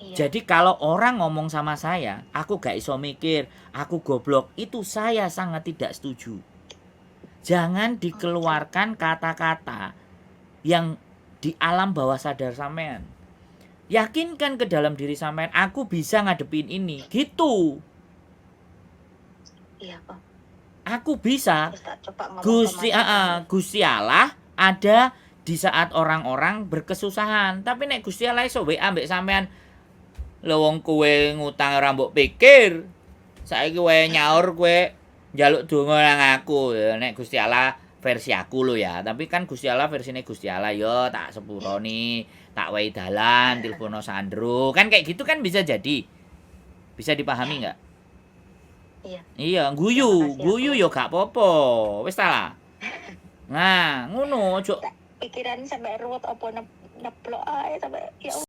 Iya. Jadi kalau orang ngomong sama saya, "Aku gak iso mikir, aku goblok," itu saya sangat tidak setuju. Jangan dikeluarkan kata-kata yang di alam bawah sadar sampean. Yakinkan ke dalam diri sampean, "Aku bisa ngadepin ini," gitu. Iya, Kok. Aku bisa. Terus tak coba ngomong ke Gusti Mas Gusti Allah ada di saat orang-orang berkesusahan. Tapi nek Gusti Allah iso WA mbek sampean, "Lho, wong kowe ngutang ora mbok pikir. Saiki wae nyaur kowe njaluk donga nang aku." Ya, nek Gusti Allah versi aku lho ya. Tapi kan Gusti Allah versine Gusti Allah, yo tak sepuroni, tak wehi dalan, telepono Sandro. Kan kayak gitu kan bisa jadi. Bisa dipahami nggak? Iya. Iya, guyu, Terima kasih, guyu aku. Yo gak apa-apa. Wis ta lah. Nah, ngono ojo Pikiran sampai ruwet, apa neplok ae sampai ya Allah.